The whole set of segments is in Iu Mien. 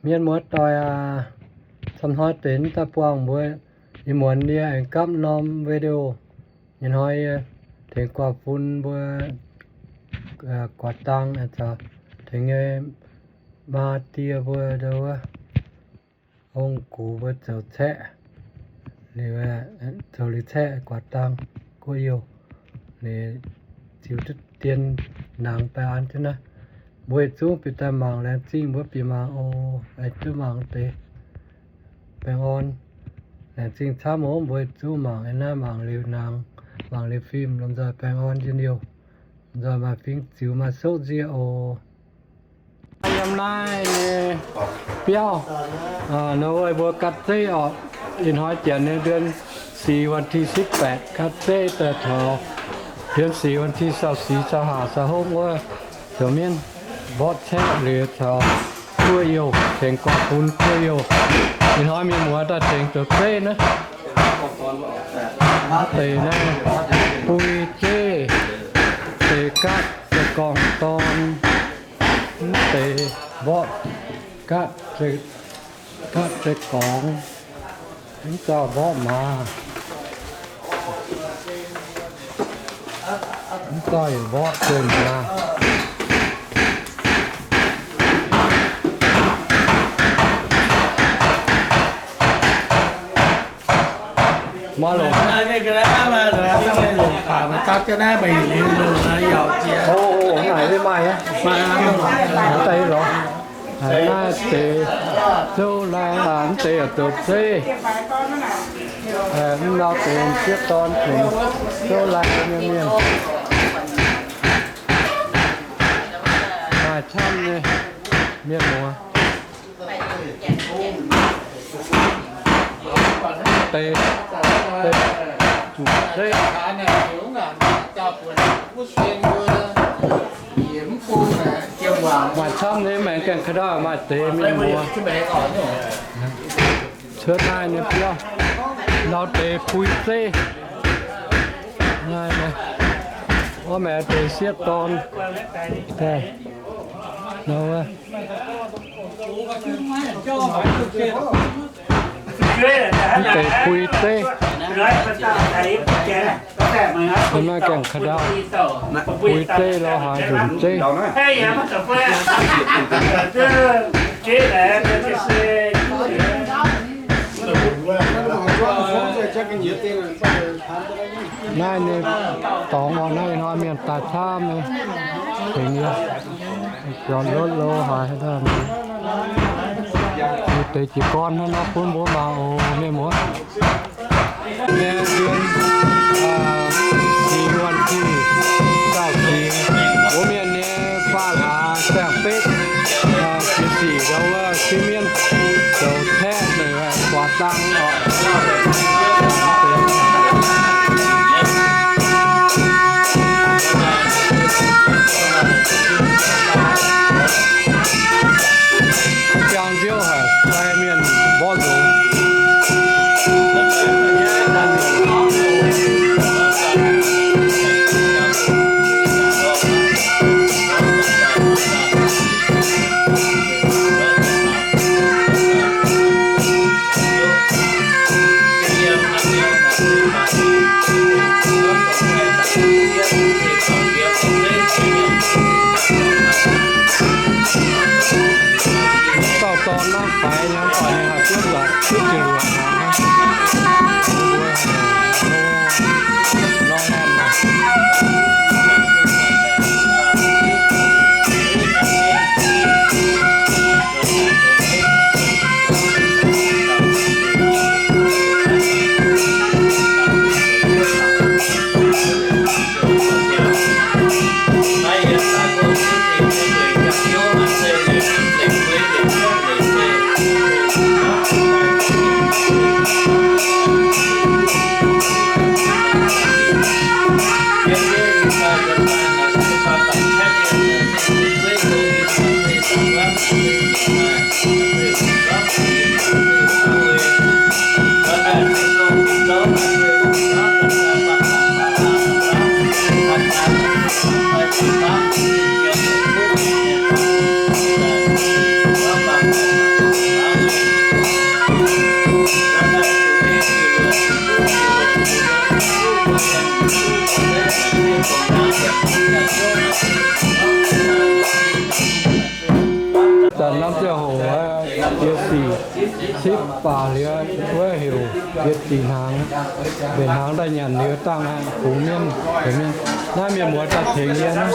Mienh muoz-doic aac, camv hnoi deix daaih buangh mbuo ih muonz yie aengx gapv norm video. Ih hnoi yie tengx guaax fun mbuo guaax dang, tengx nyei maa die mbuo wuov, ong gux mbuo zoux caeqv, liuz zoux liuz caeqv guaax dang guoqv youh, liuz ziux duqv dien nangx daaih an jienv naaiv. Mbuo yietc zungv bieqc daaih mangc laengz zingh, mbuo bieqc mangc oc. Aengx duqv mangc deix baengh orn. Laengz zingh camv oc. Mbuo yietc zungv mangc naaiv, mangc liuz nangx, mangc liuz fim, lomh nzoih baengh orn njien-youh, lomh nzoih maaih fingx ziux maaih soqv nziev oc. Yiem naaiv nyei biauv, nor mbuo ga'zeiv oc. Ih hnoi janx nyei เดือนสี่ วันที่สิบแปด ga'zeiv daaih taux เดือนสี่ วันที่ซาวสี่ ซาวห้า ซาวหก wuov zoux mienv mborqv caeqv liuz taux guoqv youh, tengx guaax fun guoqv youh. Ih hnoi mienh muoz daaih tengx zoux zeiv naaiv. Deix naaiv bui zeiv, deix gaatv deix gorngv dorn, deix mborqv gaatv deix, gaatv deix gorngv, mv dauh mborqv maaz, mv dauh yaac mborqv deix maaz. Maiv longc. Naaiv deix zouv lai, mv deix yaac zoux zeiv. Mv nor deix sieqv dorn tengx zouv lai nyei mienh. Maaih camv nyei mienh muoz. Deix, deix, zuqc zeiv. Maaih camv nyei maengx gaengh ka'ndau, maaih deix mienh muoz. Cuotv naaiv nyei biauv, ndau deix pui zeiv. Naaiv, orv maengx deix sieqv dorn. Mv deix pui zeiv. Naaiv gaengh ka'ndau, pui zeiv lorz haaix nzunc zeiv. Naaiv nyei dorngx oc, naaiv ih hnoi mienh daaih camv nyei, tengx yie, zornc lotv lo haaix daaih, deix jiez gorn hnangv nor bun mbuo mangc oc, mienh muoz. เดือนสี่ วันที่ซาวสี่ mbuo mienh nyei faa hlaax saeng-betv, jiex sic ndau wuov sieqv mienv zoux caeqv naaic guaax dang oc. Jangx nziouv haic, sai mienh mborqv nzunc. Dauh dorn naaiv faix nyei, faix nyei, haaix ziouv zac, ziouv ziouc luoqc hnaangx naaiv. Mbuo haic, nor, nor, nor. Zanc norm ziangh hoc, yietc sic cipv baac liuz wuov heuc yietc sic hnaangx, mbenc hnaangx daaih nyanc liuz dangh bungx mienv, mienh. Naaiv mienh muoz daaih tengx yie naaiv.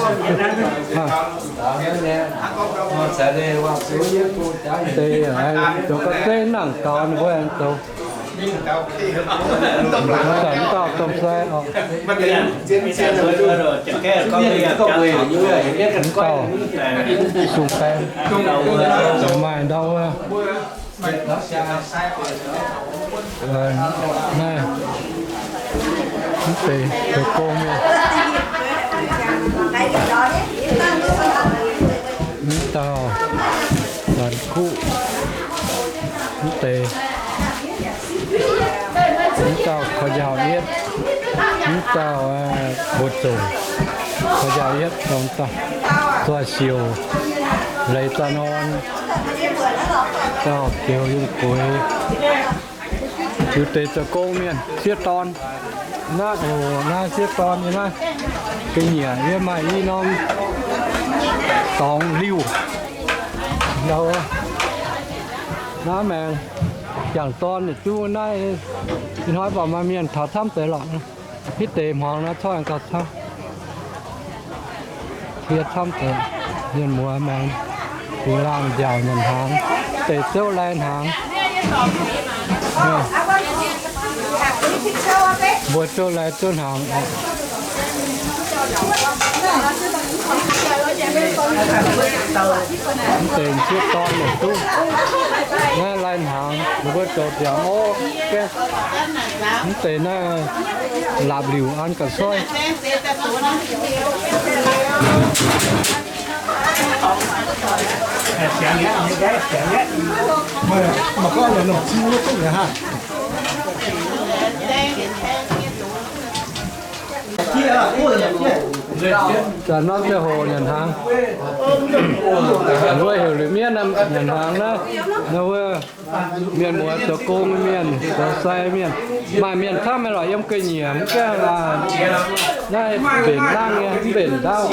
Deix zoux ga'zeiv nangc gaux ninh mbuo aengx zoux. Mv dauh domh sai oc. Mv dauh sung baeng, maaih ndau wuov. Naaiv, mv deix zoux gong mienh. Mv dauh Zanc Kuv, mv deix, mv dauh Korv Njaaux Yietv, mv dauh Mbuox Zongc, Korv Njaaux Yietv, Zoih Siouc, Leiz Zanh Norm, dauh Ziouv Yungh Gueix. Ziux deix zoux gong mienh sieqv dorn. Naaiv oc, naaiv sieqv dorn nyei naaiv. Ga'nyiec yie maaih i norm dorngx liuh. Naaiv maengx jangc dorn yietc zungv naaiv. Ih hnoi baac maaih mienh taux camv deix lorqc. Hitv deix hmuangx naaiv coiv gauh camv. Cie camv deix, mienh muoz maengx, dingx laangh nziaauc nyanc hnaangx, deix zouv lai hnaangx. Mbuo zouv lai zouv hnaangx. Mv deix sieqv dorn naaic duqv naaiv lai hnaangx, ninh mbuo zoux ziangx orv gaeqv. Mv deix naaiv laapc liuc an ga'soiv. Zanc norm ziangh hoc nyanc hnaangx, wuov heuc liuz mienv nyanc hnaangx naaiv, naaiv wuov mienh muoz zoux gong mienh, zoux sai mienh, maaih mienh camv nyei lorqc yiem ga'nyiec mv gaengh naaiv mbenc nangv nyei, mv mbenc ndaauv.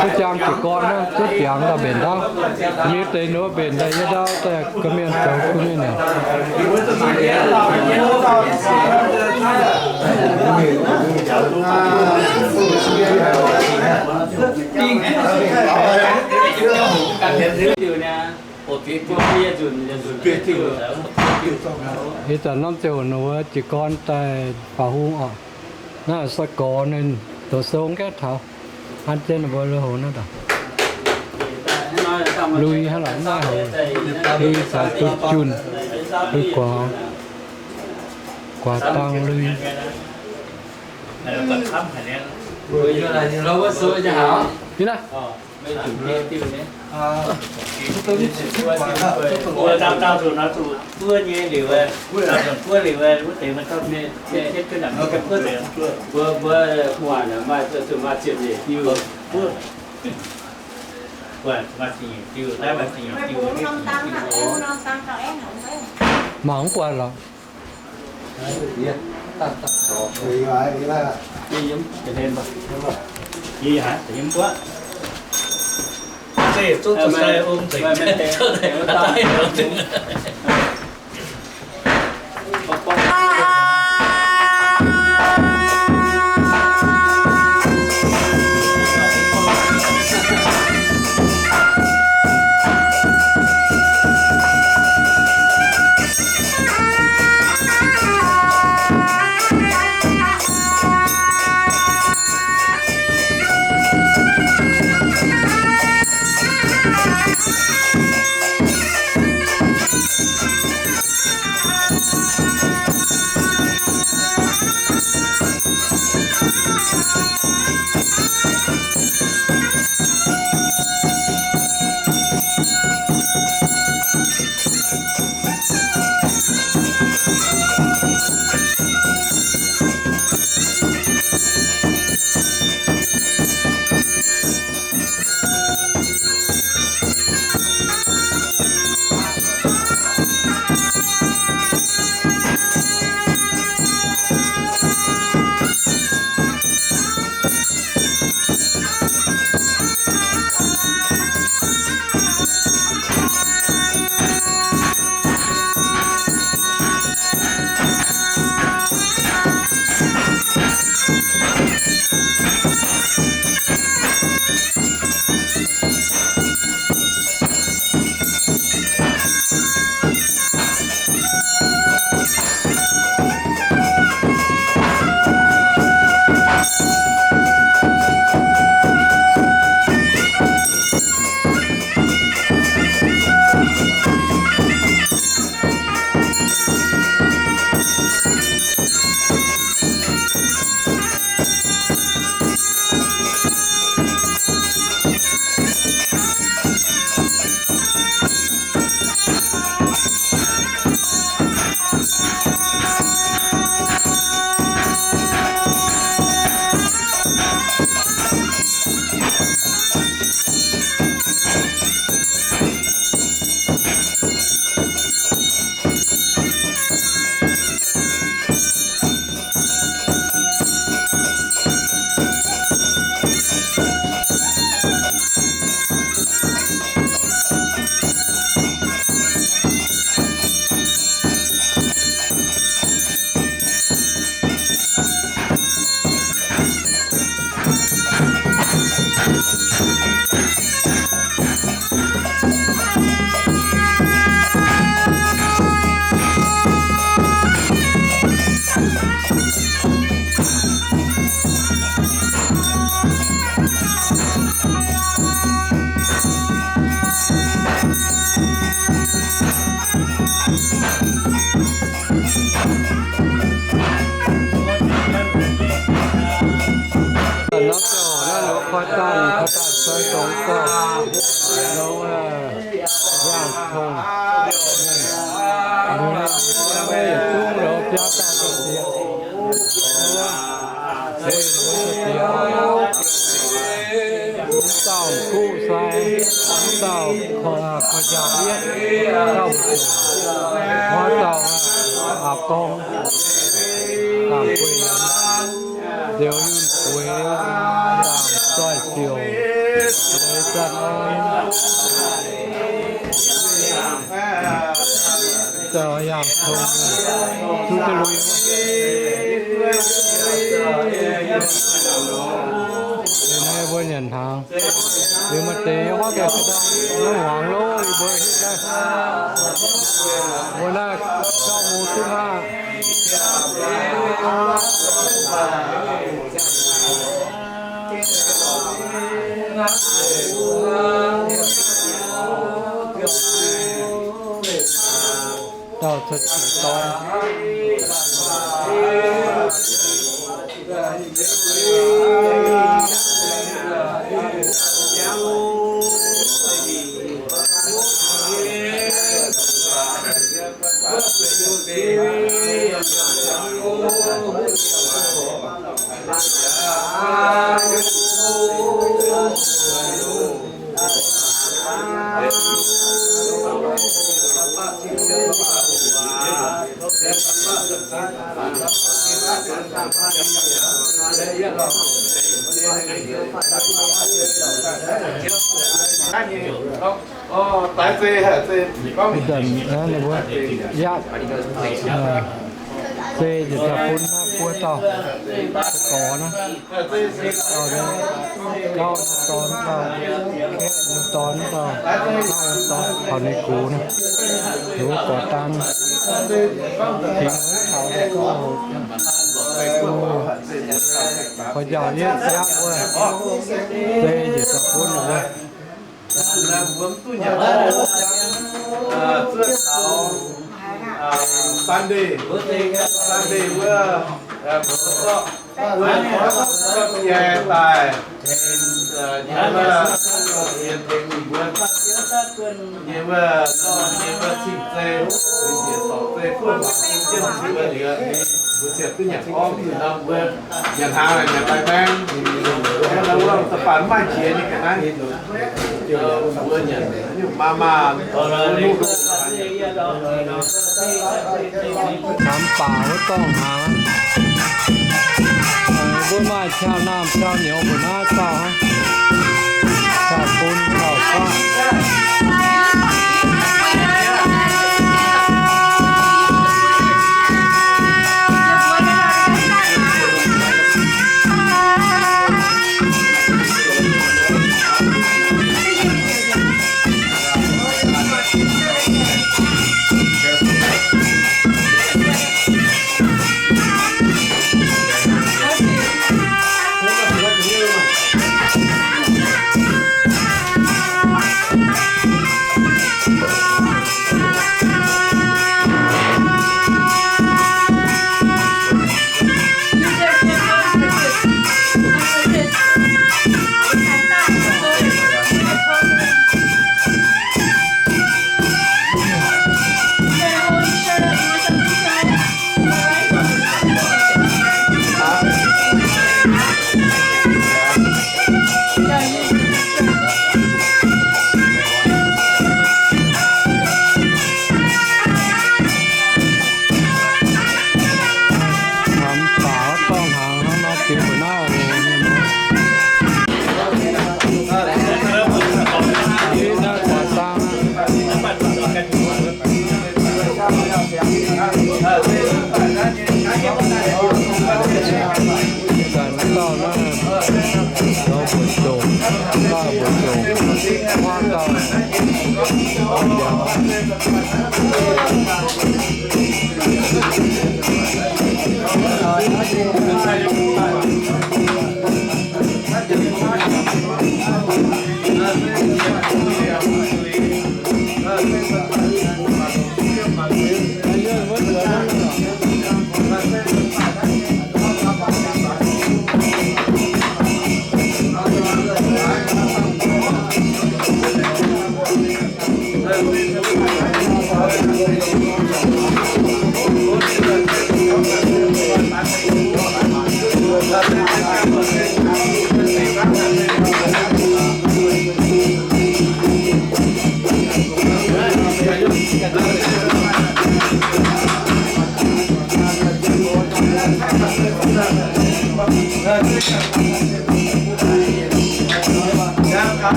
Zuov jaang jiez gorn naaiv, zuov ziangx daaih mbenc ndaauv. Mienh deix nor mbenc daaih yie ndaauv daaih ga'mienh zoux ga'mienh naaic. Ih zanc norm ziouc ninh mbuo jiez gorn daaih faaux hung oc. Naaiv sai-gorx ninh zoux sou gaeqv taux, an jienv ninh mbuo lui-houx naaiv daaih. Lui hnangv lorqc, naaiv houx lui caux duqv junh, lui guaax, guaax dang lui. Yie naaiv. Mangc mv buatc lorqc. Dangh, dangh sai dongh gauh longx, yangh tongx. Mbuo yietc zungv lorz biaa dauh diex, mbuo diex, mv dauh guv sai, mv dauh korv, korv njaaux yietv, dauh mbu'ziex, hnoi dauh aqc gorngv, dangh gueix, Liuz Yunh Gueix, dangh Zoih Siouc, Leiz Zanh Orn, dauh yangh tongx, zuqc deix lui. Liuz naaiv mbuo nyanc hnaangx. Liuz maaih deix nyei huaav gaengh se dangh, naaiv hmuangx lov, yie mbuo hitv naaiv, mbuo naaiv gauh mungz duqv maah. Dauh za'gengh dorn. Yaac, se yietc dauh bun naaiv buo dauh, gorx naaiv, gauh dorn dauh, dorn dauh, taux ninh gux naaiv, ninh mbuo gorx dang, tengx taux gorx njaaux yietv jaav wuov, se yietc dauh bun wuov. Mbuo mv duqv nyanc orv, zuov taux Sunday, Sunday wuov, mbuo zorqv, zorqv jai daaih, nyei wuov, nyei wuov, nyei wuov cing-zei, njiec dorngc zei, fuqv mangc bun jienv mbuo liuz, mbuo ziouc duqv nyanc orv. Mv nor mbuo nyanc hnaangx nyanc daaih maengx, wuov da'faanh maaih qiex nyei ga'naaiv. Mbuo nyanc nyungc maaz maaz, Namx baac wuov dorngh hnaangx. Mbuo maaih cau naamh cau nyouz mbuo naaiv dauh, cau bun cau faqv. Namx baac wuov dorngh hnaangx hnangv nor, ziex buonc naaiv oc. Naaiv guaax dang aqv. Zanc dauh naaiv zoux mbuoqc zongc, maaih mbuoqc zongc, huaav dauh njaaux.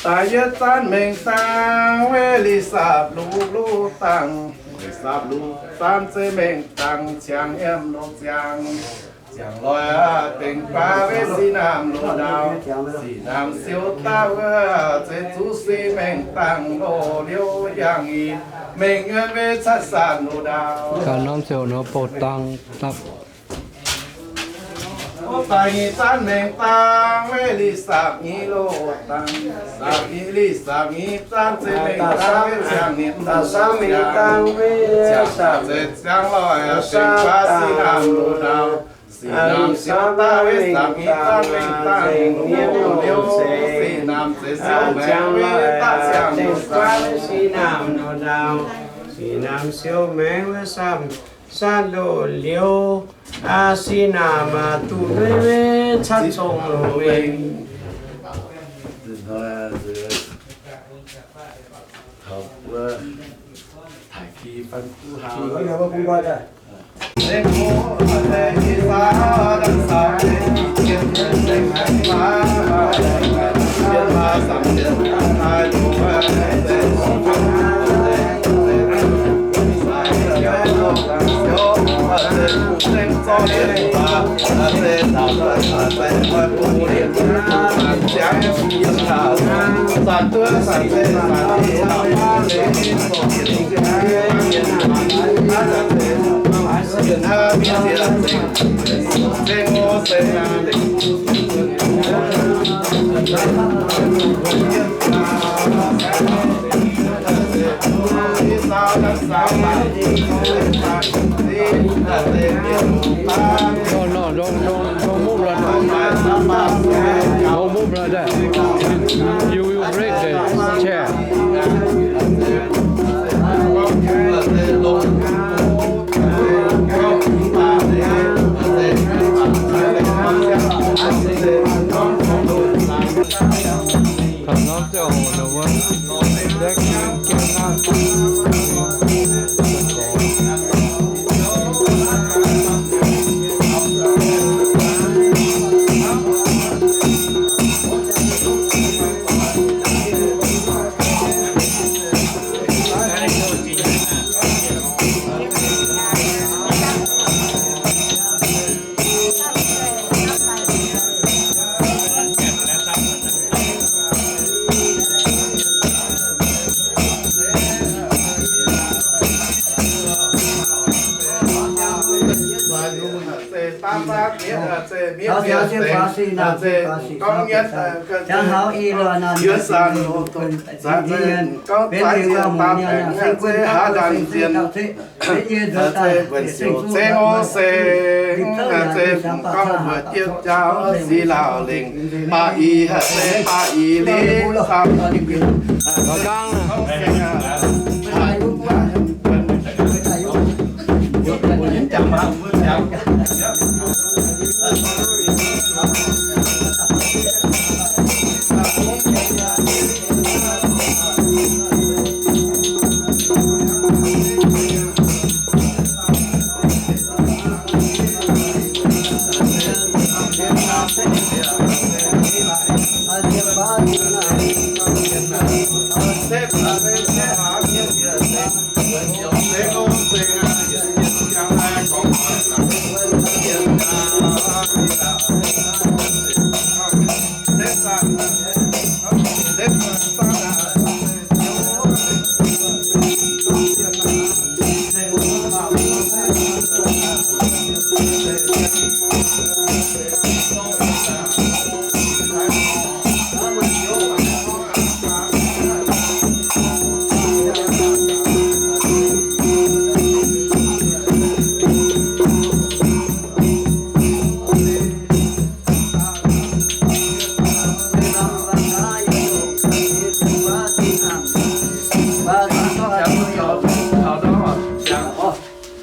Da'yietv zanc mengh dangh weic liuz sapv luv, luv dangh, sapv luv zanc zeiz mengh dangh ziangh yiem longx ziangh. Ziangh loic dengh baav weic sic namh loz-ndaauv, sic namh siou daaih wuov zeiz zuqc sic mengh dangh loz liouh yangh i mengh yuonh weic catv sanc loz-ndaauv. Gauh norm ziouc nor bouh dangh dapv. Ov, da'nyeic zanc mengh dangh weic liuz sapv nyeic loz dangh, sapv nyeic liuz sapv nyeic zanc zeiz mengh dangh weic ziangh nyeic, da'samv mengh dangh weic sapv zeiz ziangh loic dengh baav sic namh loz-ndaauv. Sic namh siou daaih weic sapv nyeic zanc mengh dangh loz liouh, sic namh zeiz siou maengx weic daaih ziangh loz-ndaauv. Sic namh siou maengx weic sapv sanc loz liouh, sic namh duqv weic, weic catv cong loz-mengh. No, no, don't, don't, don't move like that. Don't move like that. You will break the chair. Gorngv nyetv, yuoz zanc, zanc, gorngv zaaix ziex baamh baengc, se haaix ndaangc nzien, se wuonh siouc zengv o seng, se gorngv mbuox jienv jauv si laauh lengc, baac i, se baac i liuz,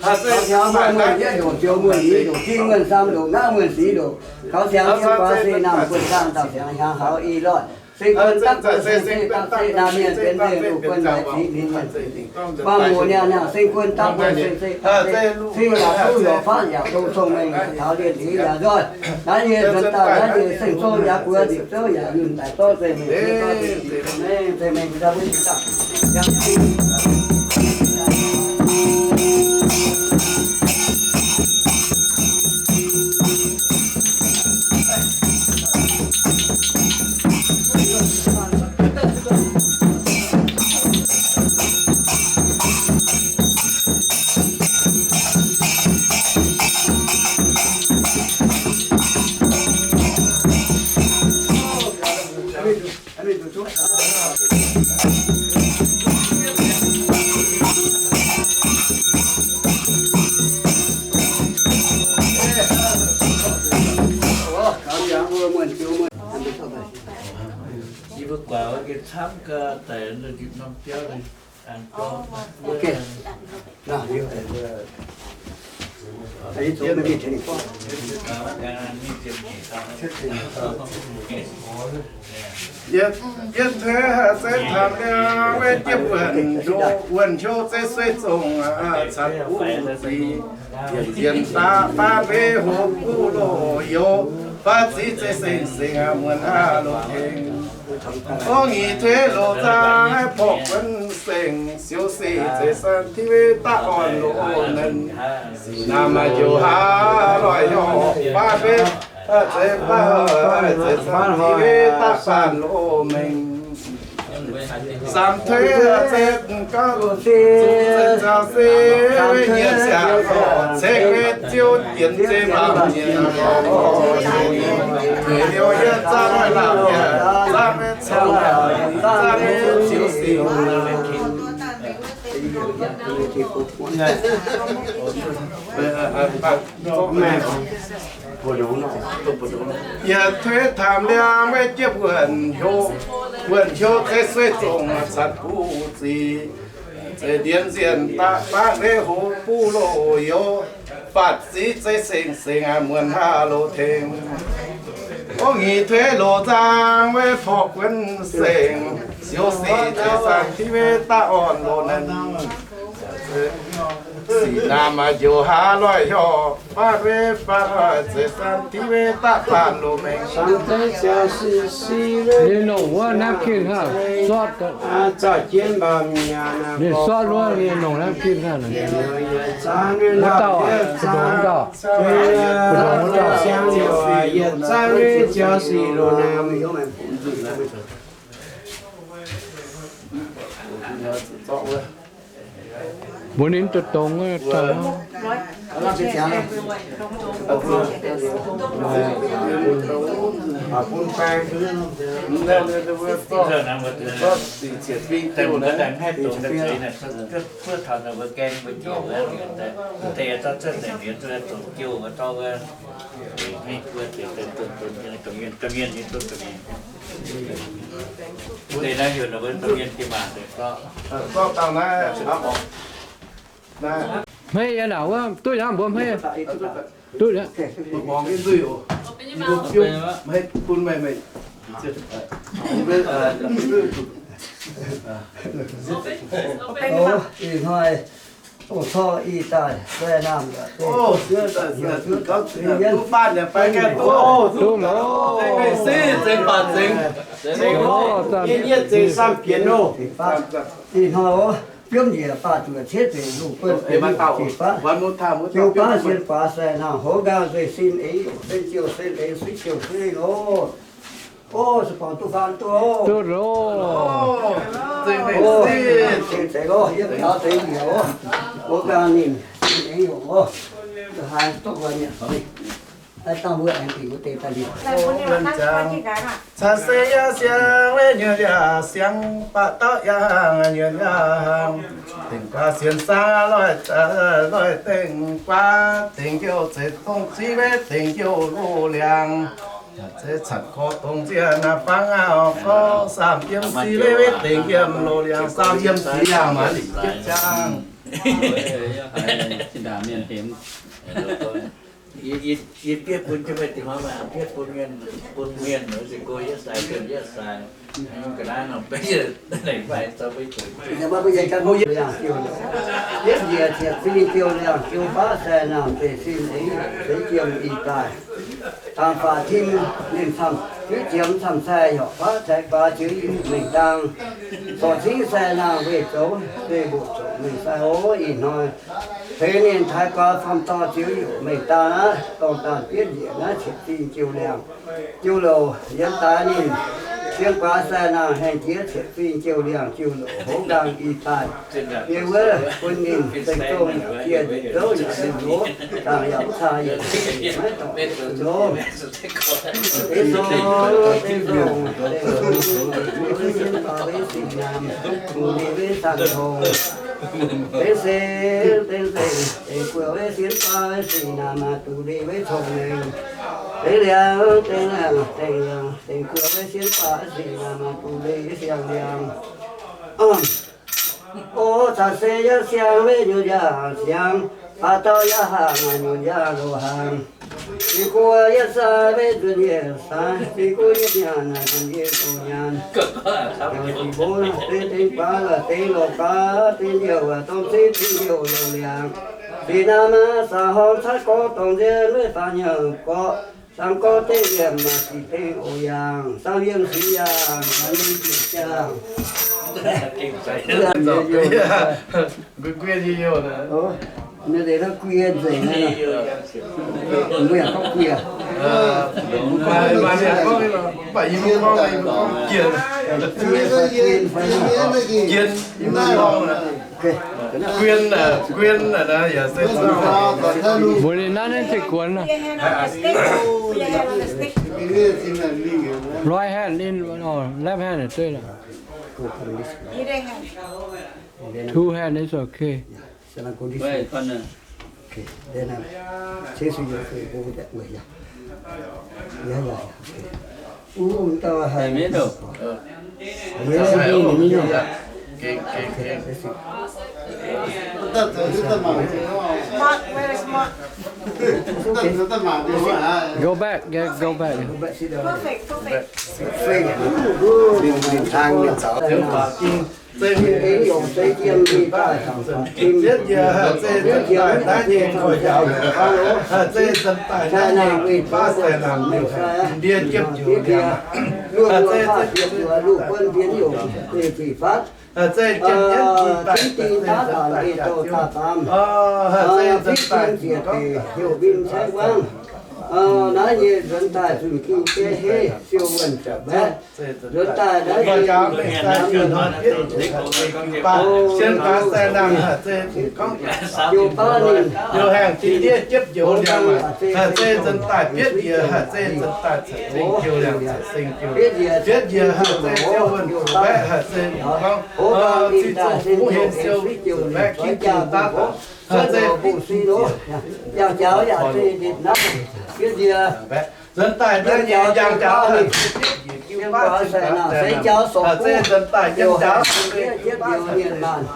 Kaux siangx muonh yietv ndoqc, jing muonh samv ndoqc, ngaqv muonh sic ndoqc. Kaux siangx jienv guaax se naamh buonv-saang dauh siangx hiaangx haux ih loih. Seng guon dapv buonv seng se dapv se naamh mienh benx nzengc, lungh guon naaic ziqc ninh mienh benx nzengc. Buangh muoc niaa niaa, seng guon dapv buonv seng se dapv se, cing yaac duqv lorqc, faatv yaac dongh cong-mengh, taux lienh liuz yaac nzoih. Naaiv nyei nzuonx daaih, naaiv nyei seng zouv yaac buoz, nzipc zouv yaac yunh daaih zorqv nzengc mingh, mingh, mingh, mingh, mingh, mingh, mingh, Yie mbuo guaax wuov gengh camv gau daic nzipc norm biauv. Yie, yie tuix se taux liangv wuov jienv wuonh hlo, wuonh hlo se sueih zongh caux buv zic, yienc nzien daav baav mbeix hoc buv loz youz, baav zic zeiv seng seng muonz aav loz tengx. Ov nyic tuix loz zaang porqv wuonv seng, siou sic zeiv san ti wei daav orn loz nenv. Sic naamh maaih njoux haav loic hnyouv baav mbeix, zeiv baav zeiv san ti wei daav baanh loz mengh. Samv tuix zeiv gauh zuqc zeiv zaangc se wei nyienz siangx zorc ceng wei ziouv jienv zeiv baamh nyienz. Tuix liouh yie zaangv naamh nyienz, zaangv maiv cong, zaangv maiv ziouv sic. Yie tuix taux liangv wuov jienv wuonh hlo, wuonh hlo zeiv sueih zongh catc buv zic, zeiv ndienx nzienh daaih baav mbeix hoc buv loz youz, faatv zic zeiv seng seng muonz haav loz tengx. Ov nyic tuix loz zaang wuov porqv wuonv seng, siou sic zeiv san ti wei daav orn loz nenv. Sic naamh maaih njoux haav loic hnyouv baav mbeix, faatv zeiv san ti wei daav baanh loz mengh. Ninh nongc wuov napkin hnangv, sortv, ninh sortv wuov, ninh nongc napkin hnangv. Wuov dauh, wuov dauh, wuov dauh. Mbuox ninh dongh dongh wuov dauh. Hmei yiem naaic wuov duqv yaac mbuo hmei duqv. Ih hnoi dongh corc ih daaih sai naamh yaac duqv, duqv, duqv, duqv, ih hnoi oc, biomv njiec faah zuoqc cietv deix lungh buonv deix fih faatv, jiu baav sien guaax sai naamh hoz nqaang nzueic sin eix, sen jiu sen eix, suiv jiu suiv loh. O, se borngc duqv faanv duqv oc. Duqv loh. O, cing zeiz loh, yie biaux zeiz njiec oc. Mbuo ganh ninh, ninh aengx yungh oc. Haaix duqv wuov mienh, ai, dangh mbuo aengx dingc mbuo deix daaih liuz. Caa se yaac siang, weic nyuonh yaac siang, baac dauh yaac nyuonh yaac, dengh guaax sienx saang loih, loih dengh guaax, dengh youh zeiz dongh ziv weic dengh youh loz liangx. Zeiz canc gorx dongh nziec naaiv fangx auv gorx, saam yiem si leiz weic dengh yiem loz liangx, saam yiem si yaac maaiz liqc jienv jangv. Yie, yie, yie bietv bun jienv meih dingc hnoi, meih bietv bun mienh, bun mienh, se go yietv sai, yietv sai. Ga'naaiv norm beiv, naaiv fai zau beiv zuqc. Bietv njiec cietv zinh jiu liangh, jiu baav sai naamh zeiv sin eix, seix jiem ih daaih. Dangh faatv tim ninh camv, fiuv jiem camv sai, horpc baav taaix guaax jiu mengh dang. Sorc cingv sai naamh weih zoux, se mbuoqc zoqc mengh sai oc. Ih hnoi heix ninh taaix guaax camv dorh ziux mengh dang aqv. Dongh dangh bietv njiec naaiv cietv zinh jiu liangh, jiu louc yiem daaih ninh sien guaax sai naamh haengh jiex cietv zinh jiu liangh, jiu louc hoz nqaang ih daaih. Yie wuov bun ninh zengc zouv yaac jiex, nzengc zouv yaac mingh loz, dangh yaac caa yaac maiv dorngc loz. Deix zong, deix zong, deix zong, deix zong, deix zong, deix zong, deix zong, deix zong, deix zong, deix zong, deix zong, deix guoqv weic sienx baav sic naamh, duqv ndeic weic cong-mengh. Deix liangx, deix liangx, deix liangx, deix guoqv weic sienx baav sic naamh, duqv ndeic siang-liangx. O, caa se yaac siang, weic nyuonh yaac siang, baac dauh yaac hangx, nyuonh yaac loz hangx. Ziqc guoqv yietv sai, weic nzuonx yietc sai, ziqc guoqv yietv nyaanh, nzuonx yietv oix nyaanh. Ziqc guoqv deix guaax deix loz guaax, deix youh dongh zinh deix youh loz liangx. Sic naamh maah, saah horngh caaiv gorx dongh nzien, weic faanh nyouh gorqv, saam gorx deix yiem maah, sic deix oix yangh, saam yiem sic yangh, maah ninh ziqc jangh. Guie, guie nyei youh naaic. Ninh deix naaiv guie nzengc naaiv. Mbuo yaac gorngv guie. Guien, guien, guien, guien, guien, guien. Mbuo ninh naaiv naaiv ziqc guonx. Right hand in, oh, left hand is dueiv lorqc. Two hand is okay. Go back, yeah, go back. Perfect, perfect. Naaiv nyei nzuonx daaih zunh ging bieiv heiv siou wuonh ziepc mbaeqv. Nzuonx daaih naaiv nyei jiu baav ninh, jiu haengh jiex ndiev jiepv njoux liangx, haih zeiz nzuonx daaih bietv njiec, haih zeiz nzuonx daaih ca'zeng jiu liangx, ca'zeng jiu, bietv njiec haih zeiz siou wuonh ziepc mbaeqv, haih zeiz gorngv ziqc zuqc fuqv hlen siou ziepc mbaeqv, ginv jiu daav, haih zeiz bungx sin, yangh jaux yaac zeiz nditc naaiv, bietv njiec. Nzuonx daaih naaiv nyei yangh jaux, seix jaux sorc, haih zeiz nzuonx daaih yiem jaux, jiepv njoux mienh maanh,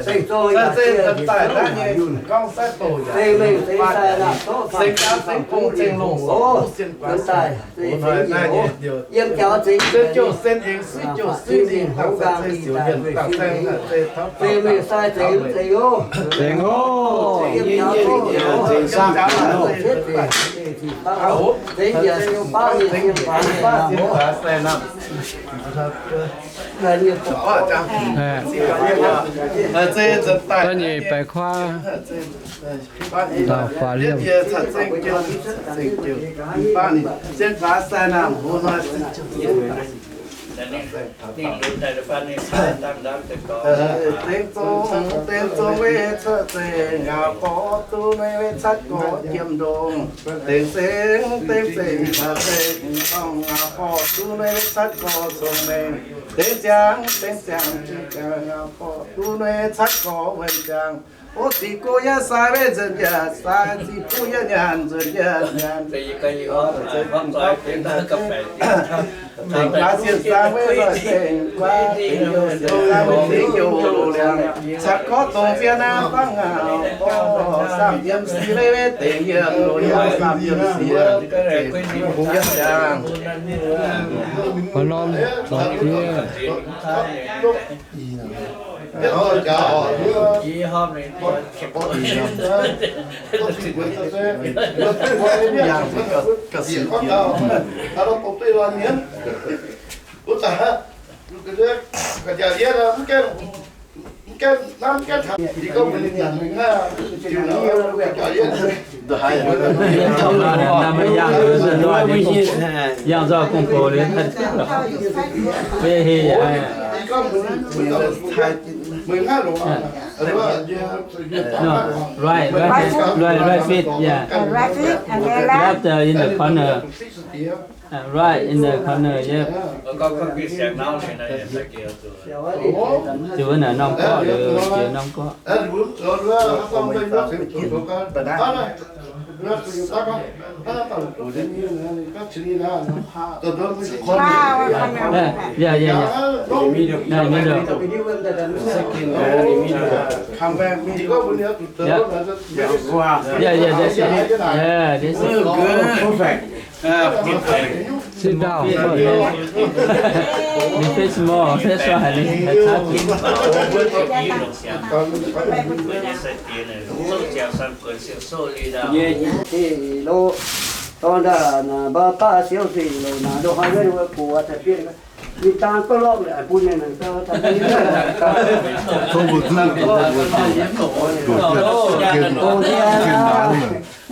seng zong yaac zeiz nzuonx daaih naaiv nyei gorngv saiv bouh yaac, seng jaux seng bung zengh longh sorc, nzuonx daaih yiem jaux zengx, sen jiu sen eng, suiv jiu suiv zingh, haih zeiz siouc mienh dangh saeng, haih zeiz taux, zengx mingh sai zengx, zengx oc. Zengx oc. Yiem jaux zengx, zengx saah, zengx njiec siou baav nyei, siou baav nyei. Da'nyeic baeqc kuaaiv, da'faam liemh. Dengh zong, dengh zong wei cuotv zengx, ngau gorx duqv nuei wei catv gorx jiem ndongx. Dengh zengx, dengh zengx, dengh zengx, ngau gorx duqv nuei wei catv gorx cong-mengh. Dengh ziangx, dengh ziangx, ngau gorx duqv nuei catv gorx wuonh ziangx. O ziqc go yaac sai wei nzuonx yaac sai, ziqc go yaac nyanc nzuonx yaac nyanc. Dengh gaax sienh zaang wei zoih dengh guaav, dengh youh sienh zaang wei dengh youh liangx. Catv gorx dongh zien naaiv fangv ngau gorx, samh yiem sie wei wei dengh yiem loz yaac samh yiem sie. Yiem ziangx. Yangh nzoih gong-bou liuz, mv hei yaac. No, right, right, right, right feet, yeah. Right feet, and then left. Left, uh, in the corner. Uh, right in the corner, yep. Ziouc wuov naaic norm gorqv, ziouc norm gorqv. Yeah, yeah, yeah, yeah. Nah, middle. Yeah. Yeah, yeah, that's it. Yeah, that's it. Perfect. Sit down. They face more. That's why I need to touch it.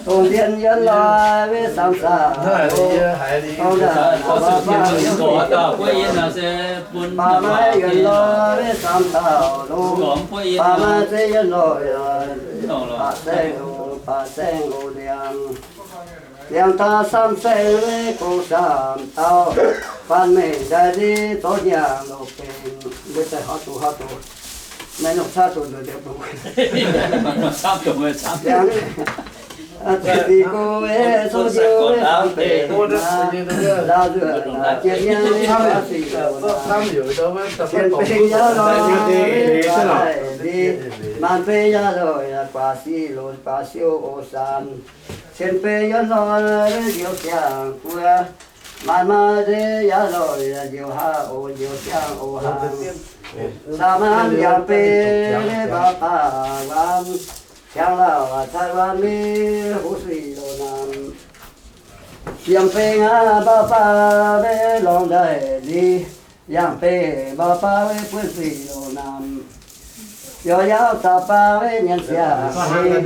Dongh ndiev yiem loi wei samx saauh, dongh ndaaih baac maaih yiem loi wei samx saauh longx, baac maaih zeiv yiem loi, baac saeng-oc, baac saeng-oc liangx. Liangx daaih samx saeng wei gong samx dauh, faanh mengh ndaaih nziv zorqv hnyangx loz-benx, mbuo daaih hov doqc hov doqc, naaiv nongc caav doqc nduqc nduqc. Liangx daaih ziqc go wei zoux njiu wei samx benx, ndaauv nzuonx naaic jien nyei wei baav sic, cien beiv yaac loi, maanc beiv yaac loi, guaax sic loz guaax siou oc saanx. Cien beiv yiem loi njoux siang-guoqv, maanc maaih zeiv yaac loi njoux haav oc, njoux siang oc haaix. Saamv maanc yangh beiv baav baac waanc, siang lauh cai waanc mingh huv suiv loz-namx. Yiem beiv aav baav baac maiv lorngx ndaaih nziv, yangh beiv baav baac maiv buonv suiv loz-namx. Yaac yaac zaqc baac maiv nyanc siang-meiv.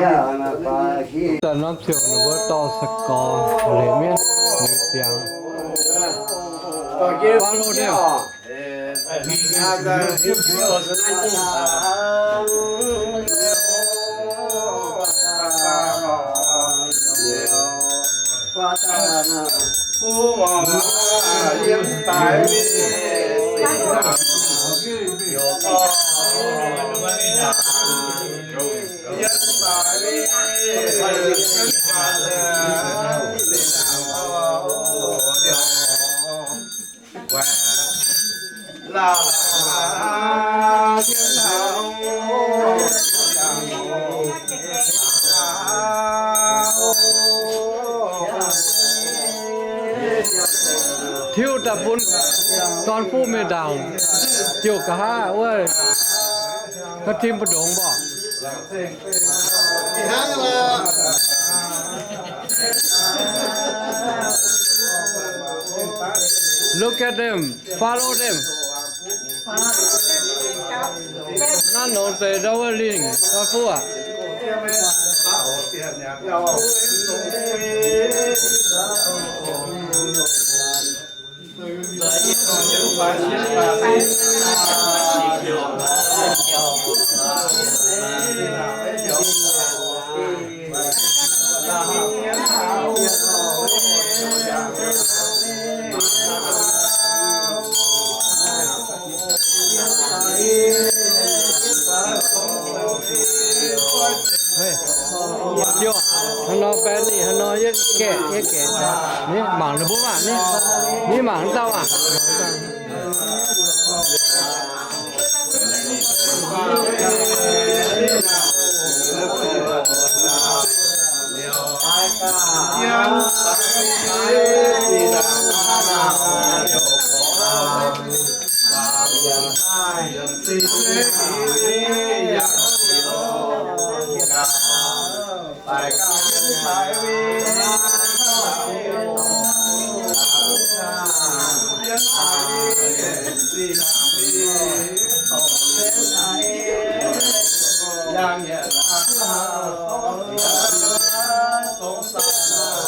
Daaih norm ziouc ninh mbuo dorh sa'gorx leiz mienv liuz ziangx. Follow them. Tiuv daaih bun dorn fuqv mingh ndaangc, ziouc nqa'haav wuov, ga'tim mbu'ndongx mborqv. Look at them, follow them. Naaiv nongx deix ndau wuov lingh, ndau fuqv aqv. Ziouc, hnangv nor baeqv ninh, hnangv nor yie gaeqv, yie gaeqv. Ni mangc ninh mbuo maah, ni, ni mangc dauh maah.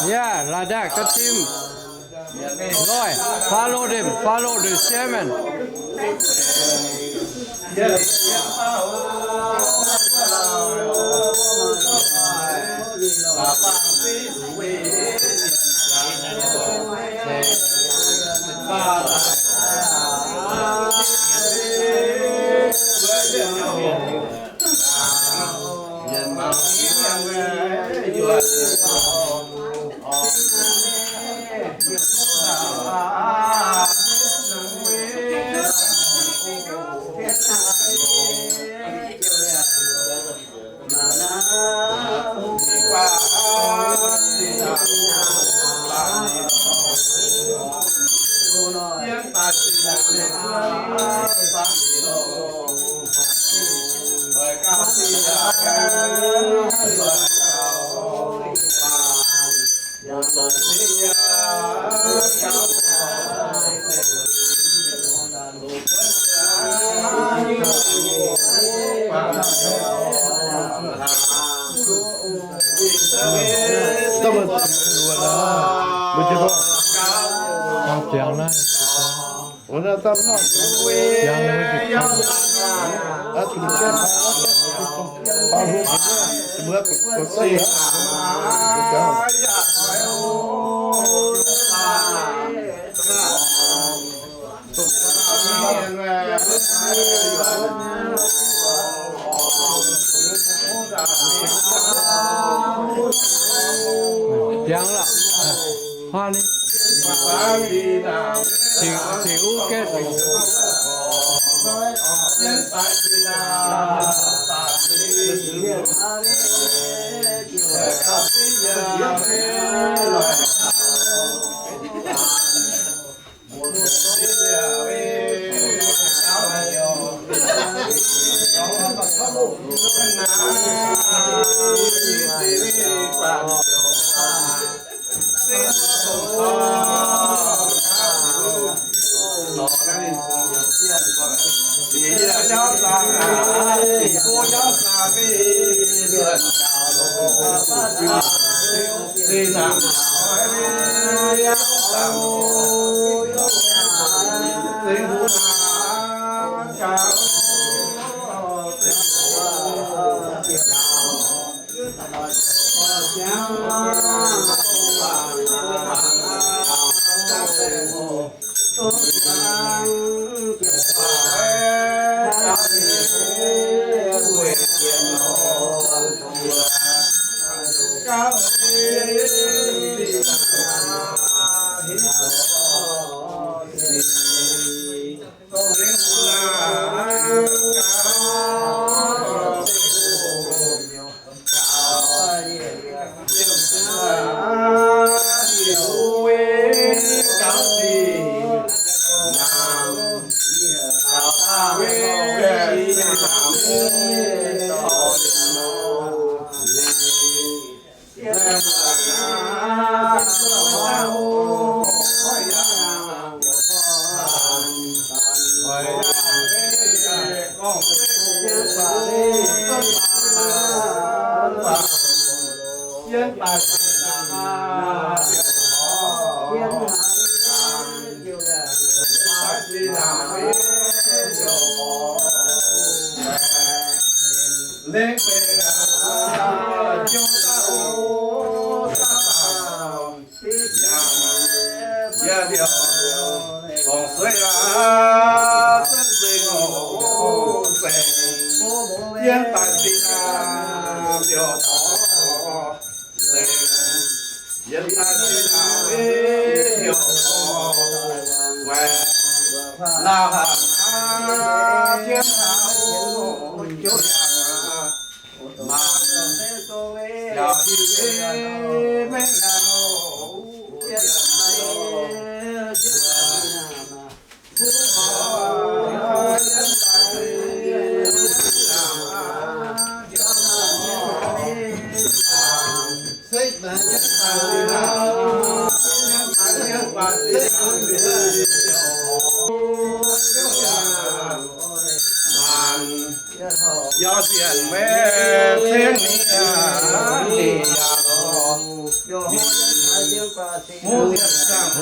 Yeah, like that, ga'tim. Loih, follow them, follow the chairman. Jangx lorqc. Hnangv naaiv. Cingx, cingx uv gaeqv.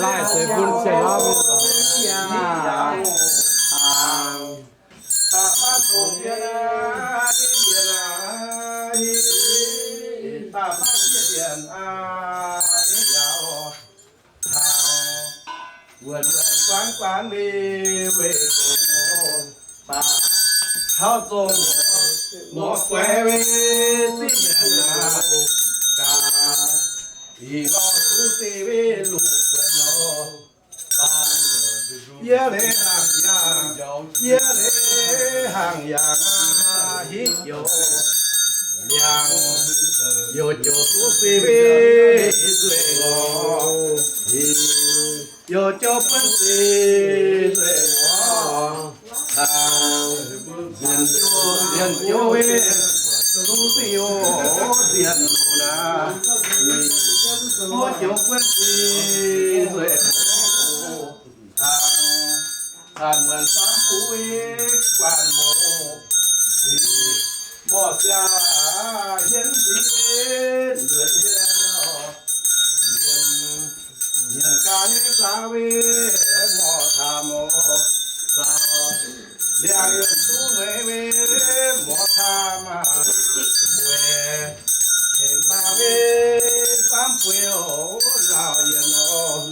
Laih zueiz bun ziangh hlauv mienh. Yie leiz hnangv yangh, yie leiz hnangv yangh aqv, hitv youz liangx, youc joux duqv se weiv nzueic ngorc, youc joux buonv se nzueic ngorc. Nziex joux, nziex joux weiv duqv se youc nziex luc naaic, wuov joux buonv se nzueic ngorc. Hnangv muonc samv buv guanh muoz, morc siang hienv nziex nzuonx hienv, mienh gaax nyei zaux weiv morc taux morc zaux, liangx yuonh duqv mueiz weiv morc taux maah, weic tengx baac weiv samv bueix oc lauh yienh oc.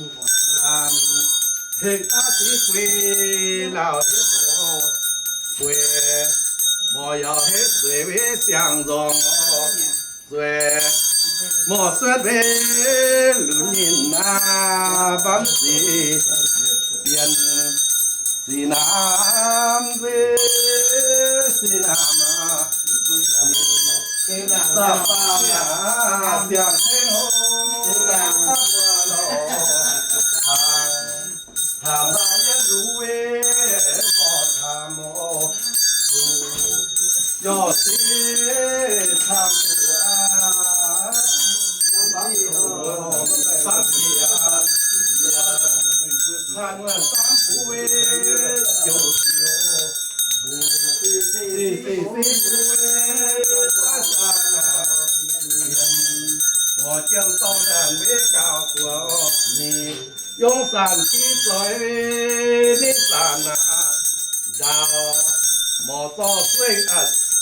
Tengx baac sic bueix lauh yienh oc. Bueix morc yaac heiv zueiz weiv siang nzorng oc. Zueiz morc suotv weiv lunx nyinh naaiv, bamv sic bienh sic naamh, nzueic sic naamh aqv. Siang-tengx hlo, hnangv maaih yietv luv weiv morc taux morc, zuqc yaac se camv duqv aqv. Bangv jiex, bangv jiex, Caan wuonh saamv buv weic ziouc ziouc, se se se buv weic zaaiv saah mienh, mor jiem dorngh ndaangc weic gauh guoqv ninh, yongh saanh jiv zoih ninh saanh aac. Ndaauh morc zorqv sueih,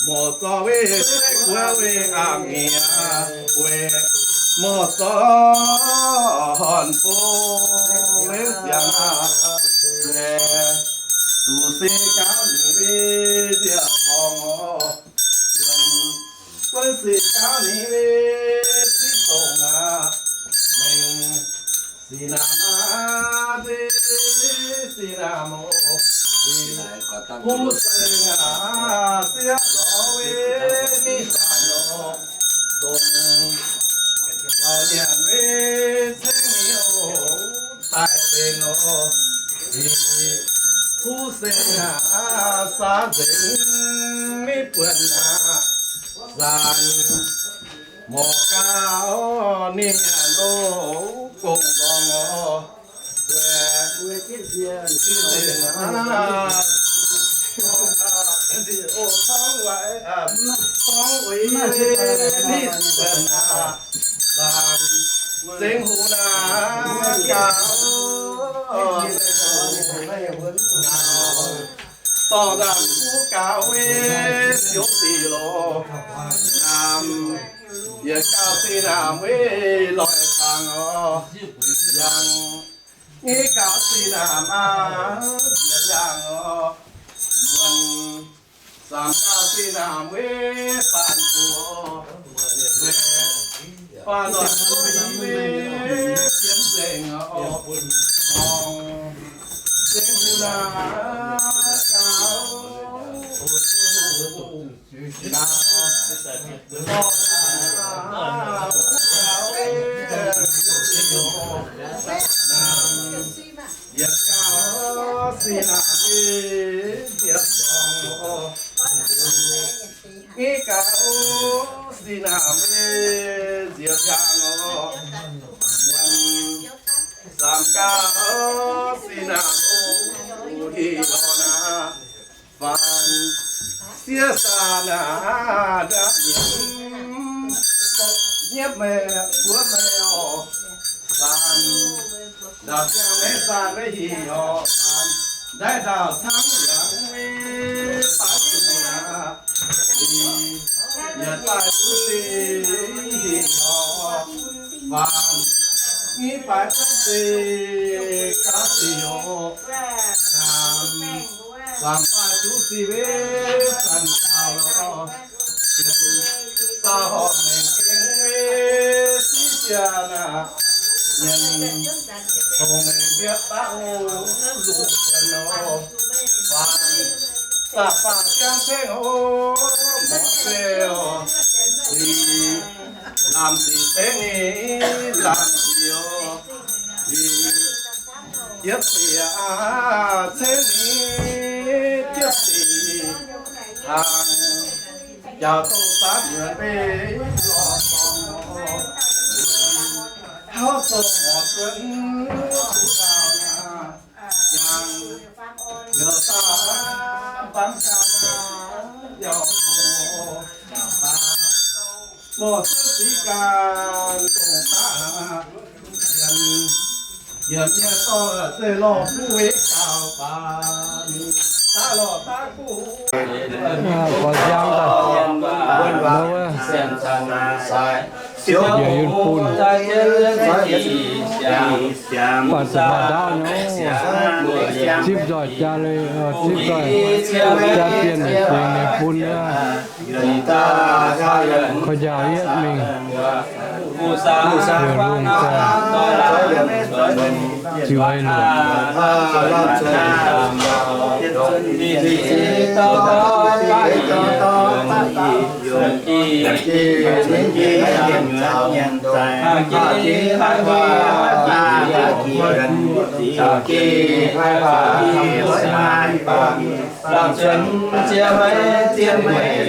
morc zorqv weic sueih guoqv weic a'mienh, weic morc zorqv horn bou weic siangx aac. Weic zuqc se gauv ninh weic nziec borngz oc, guon se gauv ninh weic ziqv dongh aac, mengh sic naamh aac, se sic naamh oc, huv seng aac, sieqv lorz weic ninh saanh oc, dongh yaac nyanc weic ceng ninh oc, daaih benx oc, huv seng aac, saav nzengc maiv buonc aac, zanc morc gauh ninh loz gong lorngx oc, zengx huv naaic gauh, dorh naamh kuv gauh weic ziouc sic loz, naamh yietc gauh sic naamh weic loic kangx oc, yangh nyei gauh sic naamh aac, yietc yangh oc, muonc zaamc gauh sic naamh weic faanx buoz, faanx noic buoz i weic fienx nzengc oc, gorngv zengx huv naaic gauh, gauh, yietc gauh sic naamh weic nziepc borngz, nyei gauh sic naamh weic nziepc hiaangx oc, muonc zaamc gauh sic naamh oc, hieh lorz naaic, faanx sieqv saah naaic, ndaauv nyiemv, nyiemv meih, buov meih oc, faanx ndaauv siang maiv saah maiv hieh oc, faanx ndaauv ndaauv cangv yangh maiv baac zuqc aqv. Yietc daaih duqv sic hieh oc, faanx nyei baaix cuotv sic gauh sic oc, naamh zaamc daaih duqv sic weic zanc daauh lorh, daauh horpc mengh gengh weic siqv jiex naaic, mienh dongh mengh mbietv baav o, zuqc buonc nor, faanx zaah faanx jangv cengv o, mor se oc, lic lamh sic cengv ni, lamh sic oc, lic jiepv sic aac, cengv ni jiepv sic, hnaangx jaux dongh saatv nyuoqc mbeih lorh dorngx, hauv dongh morc cuotv duqv gauh naaic, yangh yaac daaih baamv gauh naaic, yaac oc, morc cuotv siqv ganh dongh daaih, yietc mienh dorh zeiv lorh buv weic gauh baac, daaih lorh daaih buv. Gorx ziangx daaih, bieqc yun bun, baac zuqc maaih ndaauv nyei, zipv nzoih jaa leiz, zipv nzoih jaa bienh yietc zingx ninh bun wuov. Koi njaaux yietv mingh, ziouc lungh zaah, ziux ei luoqc. Lamh cuotv jiex maiv zien weic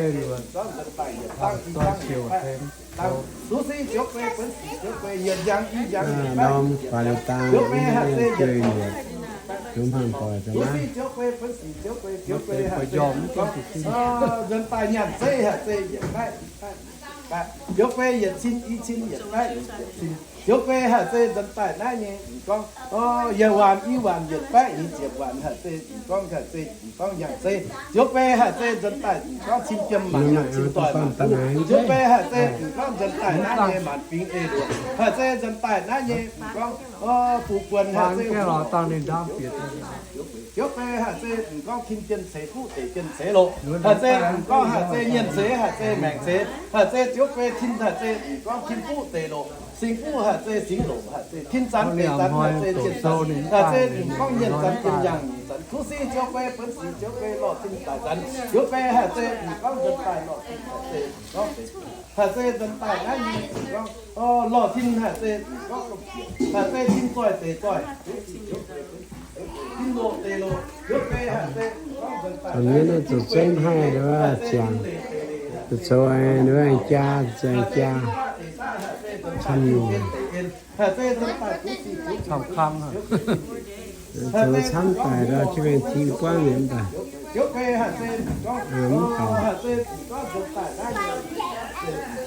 ei luonx, zorqv nzuonx daaih yietc dangv i dangv yietc baeqv. Dangv zuqc si ziouv guei, benx sic ziouv guei, yietc njang i njang yietc baeqv. Norm faaux liuz dang, ziouv guei hatc zeiz yietc, zuqc si ziouv guei, benx sic ziouv guei, ziouv guei hatc zeiz nzuonx daaih nyanc zeiv hatc zeiz yietc baeqv, ziouv guei yietc cin i cin yietc baeqv, ziouv guei hatc zeiz nzuonx daaih naaiv nyei m'gorngv, yietc waanc i waanc yietc baeqv, i ziepc waanc hatc zeiz m'gorngv, hatc zeiz m'gorngv nyanc zeiv. Ziouv guei hatc zeiz nzuonx daaih m'gorngv cin jiem maanc nyanc cin doic maanc duqv. Ziouv guei hatc zeiz m'gorngv nzuonx daaih naaiv nyei maanc fingx ei luonx. Hatc zeiz nzuonx daaih naaiv nyei m'gorngv, o, fuqv buonc hatc zeiz, ziouv guei hatc zeiz m'gorngv tin jien ceix fuqv deic jien ceix loqc. Hatc zeiz m'gorngv hatc zeiz nyienh ceix, hatc zeiz maengc ceix. Hatc zeiz ziouv guei tin hatc zeiz m'gorngv tin fuqv deic loqc. Singx fuqv hatc zeiz singx loqc, hatc zeiz tin zanx deic zanx, hatc zeiz jien zanx, hatc zeiz m'gorngv nyienh zanx jien yangh nyeic zanx. Zuqc si ziouv guei, benx sic ziouv guei, lorh tin daic zanx. Ziouv guei hatc zeiz m'gorngv nzuonx daaih lorh tin, hatc zeiz m'gorngv deix, hatc zeiz nzuonx daaih naaiv nyei m'gorngv, o, lorh tin hatc zeiz m'gorngv lomh njoux, hatc zeiz tin zoih deix zoih. Tin loqc deix loqc. Ziouv guei hatc zeiz m'gorngv nzuonx daaih naaiv nyei, zuqc guei zuqc zengv haih nduov ziangx, zuqc coux nduov jaa, zuqc zengx jaa, camv nyungc, camv kangv, zuqc camv daic ndau jienv mingh tin buangv nzengc daaih. Mv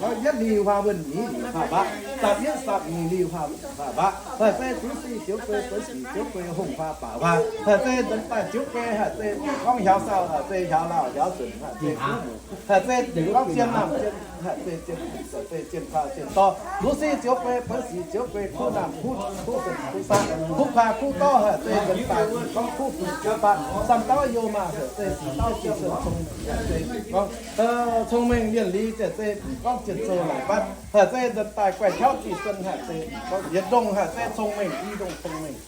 baac yietv li huaa wuonh nyic li faah mbaqv, dapv yietv sapv nyic li huaa faah mbaqv. Hatc zeiz zuqc si ziouv guei, benx sic ziouv guei, hungh huaa baac huaa. Hatc zeiz nzuonx daaih ziouv guei hatc zeiz m'gorngv hiaaux saauh, hatc zeiz hiaaux laauh hiaaux zuonc, hatc zeiz kuv muc, hatc zeiz m'gorngv zien naamh zien, hatc zeiz zien, hatc zeiz zien kuaah zien dorv. Zuqc si ziouv guei, benx sic ziouv guei, kuv naamh kuv, kuv zuonc kuv saaqv, kuv kuaah kuv dorv, hatc zeiz nzuonx daaih m'gorngv kuv fu'jueiv baav, samv dauh youh maah, hatc zeiz sic dauh jiex zuonc cong-mengh, hatc zeiz m'gorngv cong-mengh lienh liz, hatc zeiz m'gorngv zien sou laaix batv. Hatc zeiz nzuonx daaih guaih jauv ziqc suon, hatc zeiz m'gorngv yietc ndongh hatc zeiz cong-mengh, i ndongh cong-mengh.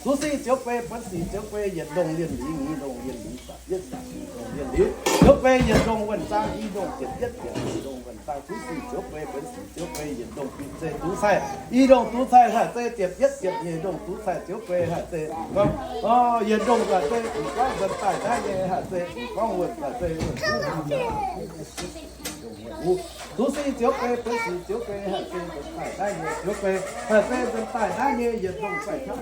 Zuqc si ziouv guei, benx sic ziouv guei, yietc ndongh lienh liz, i ndongh lienh liz, yietc ndongh lienh liz. Ziouv guei yietc ndongh wuonh zaang, i ndongh ziepc yietv ziepc, i ndongh wuonh zaang. Zuqc si ziouv guei, benx sic ziouv guei, yietc ndongh bieqc zeiz dux cai, i ndongh dux cai hatc zeiz ziepc yietv ziepc nyeic ndongh dux cai. Ziouv guei hatc zeiz m'gorngv, o, yietc ndongh hatc zeiz m'gorngv nzuonx daaih naaiv nyei hatc zeiz m'gorngv wuonh, hatc zeiz wuonh. Zuqc si ziouv guei, benx sic ziouv guei, hatc zeiz nzuonx daaih naaiv nyei ziouv guei, hatc zeiz nzuonx daaih naaiv nyei yietc ndongh guaih jauv.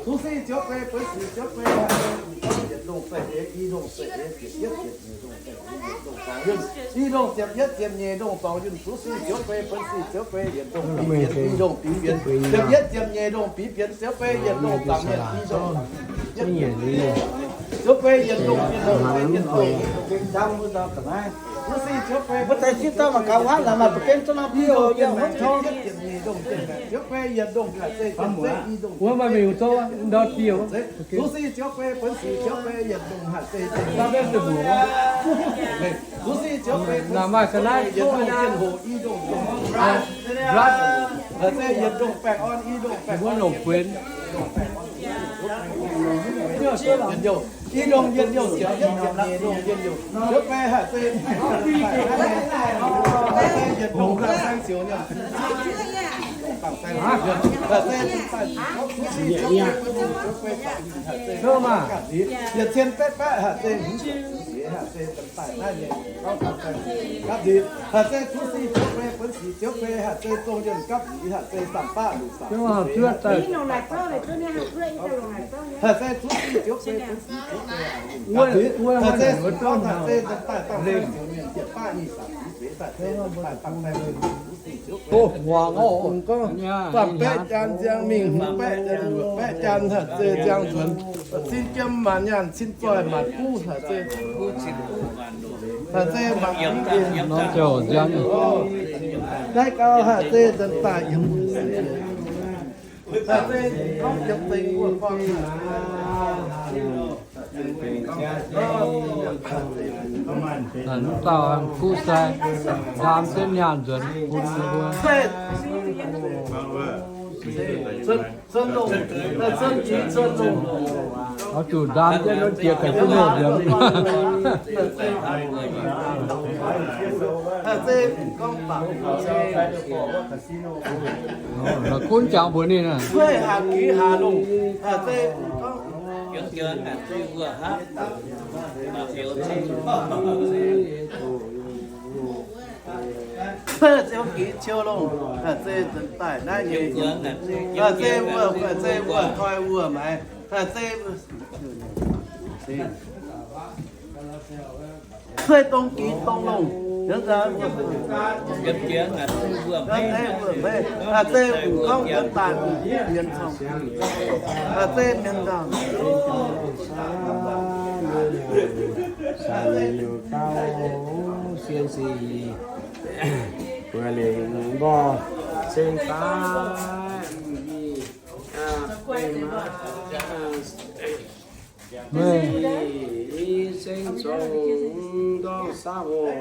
Zuqc si ziouv guei, benx sic ziouv guei, hatc zeiz m'gorngv yietc ndongh zeiv eix, i ndongh zeiv eix, ziepc yietv ziepc nyeic ndongh zeiv eix, yietc ndongh zorngx yunh, i ndongh ziepc yietv ziepc nyeic ndongh zorngx yunh. Zuqc si ziouv guei, benx sic ziouv guei, yietc ndongh bingx bienx, i ndongh bingx bienx, ziepc yietv ziepc nyeic ndongh bingx bienx. Ziouv guei yietc ndongh zaangc mienh, i ndongh zaangc mienh. Ziouv guei yietc ndongh, yietc ndongh, yietc ndongh. Zuqc si ziouv guei, benx sic ziouv guei, yietc ndongh, ziepc yietv ziepc nyeic ndongh, ziepc yietv ziepc nyeic ndongh, hatc zeiz, hatc zeiz, i ndongh, wuov maaih mingh zouv ndau dieh. Zuqc si ziouv guei, benx sic ziouv guei, yietc ndongh hatc zeiz, hatc zeiz, zuqc si ziouv guei, benx sic ziouv guei, yietc ndongh jien hoc, i ndongh jien hoc, hatc zeiz yietc ndongh baengh orn, i ndongh baengh orn, yietc ndongh baengh orn, yietc ndongh I ndongh yietc liouh ziouc yietc ziepc lamh, i ndongh yietc liouh ziouc fai haac zei, haac zei yietc ndongh lamh saeng ziouc liouh, haac zei yietc cien betv baeqv haac zei, haac zei Haaix zei cuotv sic ziouv fei, buonv sic ziouv fei, haaix zei zong yienh gapv liz, haaix zei samx baqv luqc samx, haaix zei cuotv sic ziouv fei, buonv sic ziouv fei, haaix zei zuqc gorngv haaix zei nzanc daaih dangh fai ziouc mienh ziepc baqv nyic samx liz seix, haaix zei nzanc daaih dangh fai mienh luqc sic ziouv fei. Gorngv faam baeqv jaan nziang mingh, hmz baeqv jaan, luoqc baeqv jaan, haaix zei nziang nzuonx, cin jiem maanc nyaanh, cin zoih maanc guv, haaix zei, haaix zei maanc guv nziang, naaiv gau haaix zei nzanc daaih yiem, haaix zei gorngv yiem zengx wuov gorngv. Mv dauh guv sai, ndaam jienv nyaanh nzuonx bun mbuo. Oix zuqc ndaam jienv wuov jiex ga'zunv loh nzuonx. La'kunv jangx mbuox ninh aqv. Haaix zei ziouv gix ciou longh, haaix zei nzanc daaih naaiv nyei, haaix zei wuov, haaix zei wuov toi wuov maaiz, haaix zei, haaix zei dongh gix dongh longh, haaix zei wuov meiv, haaix zei gorngv nzanc daaih mienh cong, haaix zei mienh nzauh. Gauh sien sic buo lengh mborh ceng daaih meih ceng zong ndortv saav hoc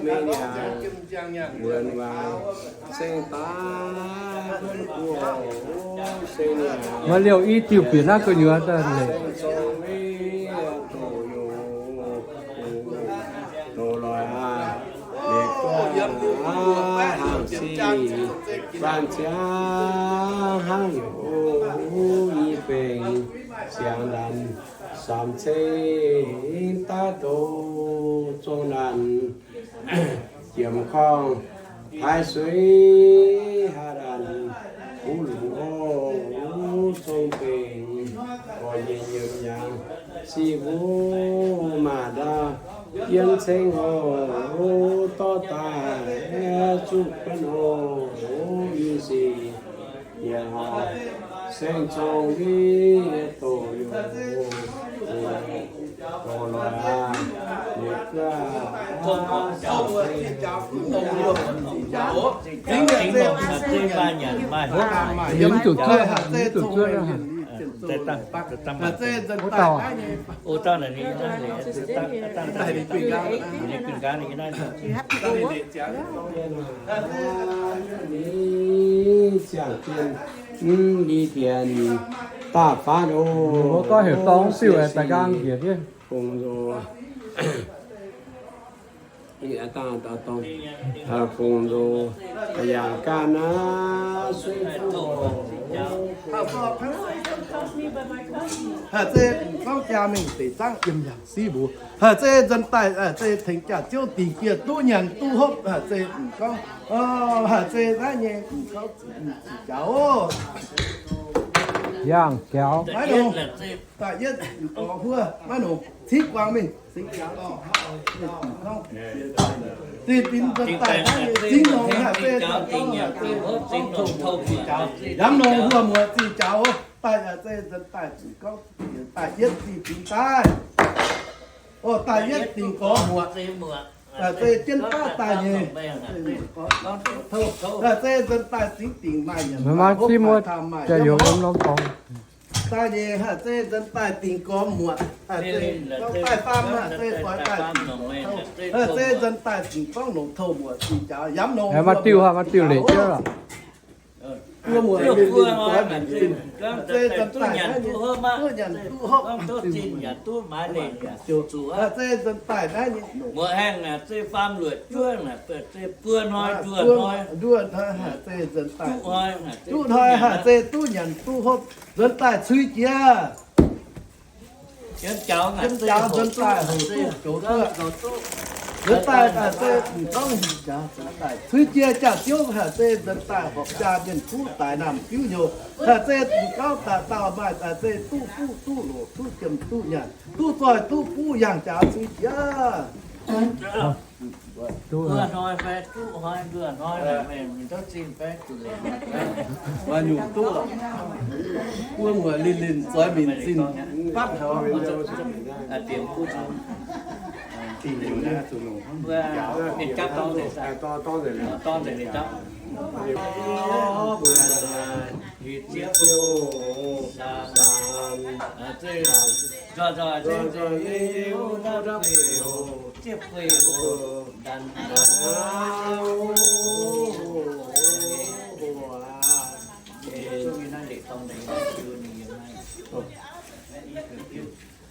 mingh niaa wuonx waac ceng daaih buonv guoqv ceng niaa. Maaih liouh i diuh bieqc naaiv gu'nyuoz daaih leiz. Doqc loic aac, liuz hnangv sic faanh ziangx hnangv yaac i benx siangx laanh samx ceng daaih douz zong naanc jiemx korngh taaix suiv haaix laanh huv lungz oc, zong benx gorx-youz yiem yangh sic mbuo maaih ndau jienv ceng oc, dorh daaih zuqc benx oc, yie sic yie horc seng zong mbiv doqc youz doqc loic aac, yie guaav Yie mv zuqc zuov, mv zuqc zuov. Wuov dauh. Ziangh jienv, mv, li dienx daaih faanv oc. Mbuo gorngv heuc dorng fiuv daaih nqaang njiec jienv. Gong-zoh. Gong-zoh yangh ganh naaiv suiv fuqv oc. Haaix zeiz gorngv jaa mingh deix zangv yiem yangh siv mbuo. Haaix zeiz nzuonx daaih, haaix zeiz tengx jaax-ziouv dingc jiex duqv nyanc duqv hopv, haaix zeiz gorngv, haaix zeiz naaiv nyei gorngv ziqc jaax oc. Yangh jaax. Maiv nongc, da'yietv gorx huov, maiv nongc, cingv guangc mingh. Zinh binx nzuonx daaih naaiv nyei cingv nongc, haaix zeiz nzuonx gorngv, haaix zeiz gorngv ziqc jaax. Yamv nongc huo muoc ziqc jaax oc. Daaih, haaix zeiz nzuonx daaih ziqc gorngv da'yietv zinh binx daaih. Oc, da'yietv dingc gorx muoc. Haaix zeiz jienv baav daaih nyei. Haaix zeiz nzuonx daaih cingv dingc maaih nyanc maaih hopv maaih taamh maaih yiem hopv daaih nyei. Haaix zeiz nzuonx daaih dingc gorx muoc. Haaix zeiz gorngv daaih faam, haaix zeiz doix daaih dingc gorx touv. Haaix zeiz nzuonx daaih dingc gorngv longc touh muoc ziqc jaax. Yamv nongc maaih diuh, maaih diuh leic jienv lorqc. Buo muoz, buo hnoi, duqv nyanc duqv hopv, duqv nyanc duqv hopv, duqv zinh yaac duqv maaih leiz yaac zuqc. Zeiz nzuonx daaih naaiv, muoz-haengh naaic zeiz faam luoqc juov naaic, zeiz buo hnoi nduoh hnoi, nduoh hnoi haic zeiz nzuonx daaih, duqv hnoi haic zeiz duqv nyanc duqv hopv, nzuonx daaih cui jiex. Jienv jaux nzuonx daaih hoc duqv goux duqv. Nzuonx daaih naaic zeiz m'jangv, cui jiex jaax-ziouv haic zeiz nzuonx daaih horpc jaa mienh kuv daic naamh diuv hnyouv haic zeiz m'gauv daaih dauh maaih daaih zeiz duqv fuqv duqv loc duqv jiem duqv nyaanh duqv zoih duqv buv yangh jaax cui jiex. Duqv hnoi fai duqv hnoi nduoh hnoi, meih duqv zinh fai zuqc leiz, maaih nyungc duqv lorqc. Buo muoz linh linh zoix minc zinh batv haic. Dingc ninh gapv dorng nzengc, dorng nzengc ninh gapv. Nzunc nzunc, nzunc nzunc, nzunc nzunc, zieqv fei ndanc ndanc.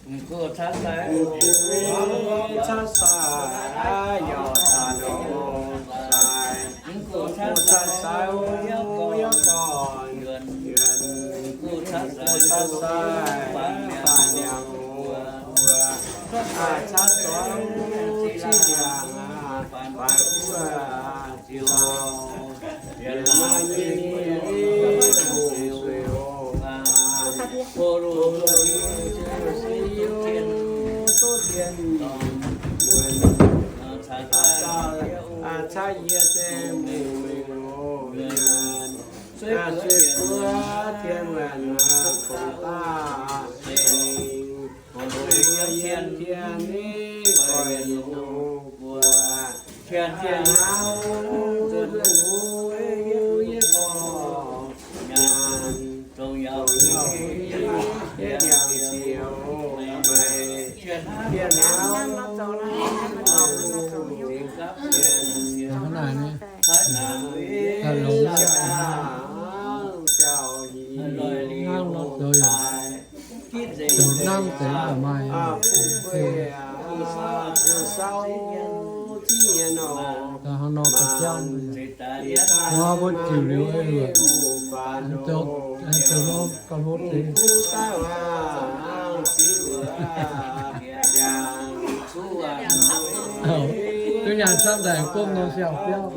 Mv gunv caqv sai, mv gunv caqv sai, yaac caqv nor sai. Mv gunv caqv sai, o, yaac gorn yuonx. Mv gunv caqv sai, caqv sai, faanv mi'aqv, faanv mi'aqv, o, o. Caqv sai, caqv sai, o, ziqc liangx, faanv guoqv, ziouc. Tien hnangv nzuonx wuov yie gorngv nyanc, dongh yaac hietv ndiangx ziouc meih. Tien hnangv nzuonx wuov yie gorngv nyanc, dongh yaac hietv ndiangx ziouc meih. Zoux nangv deix maaih, hnangv nor ga'jangv, hnangv mbuo ziux liuz, zoux, zoux nor ga'hlo deix. Duqv nyaanh camv daaih gomv nor siang biauv.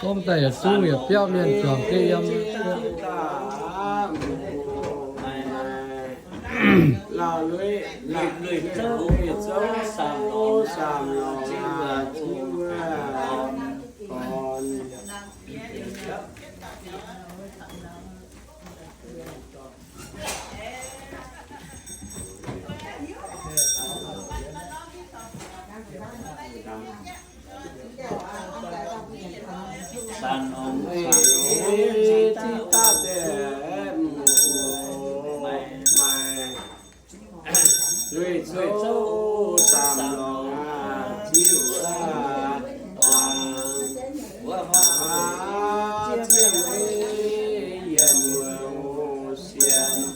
Gomv daaih yietc zungv yietc biauv mienh juangc jienv yiem. Lueic zouv samx longc ziouc, ziouc yietc muoz sienx,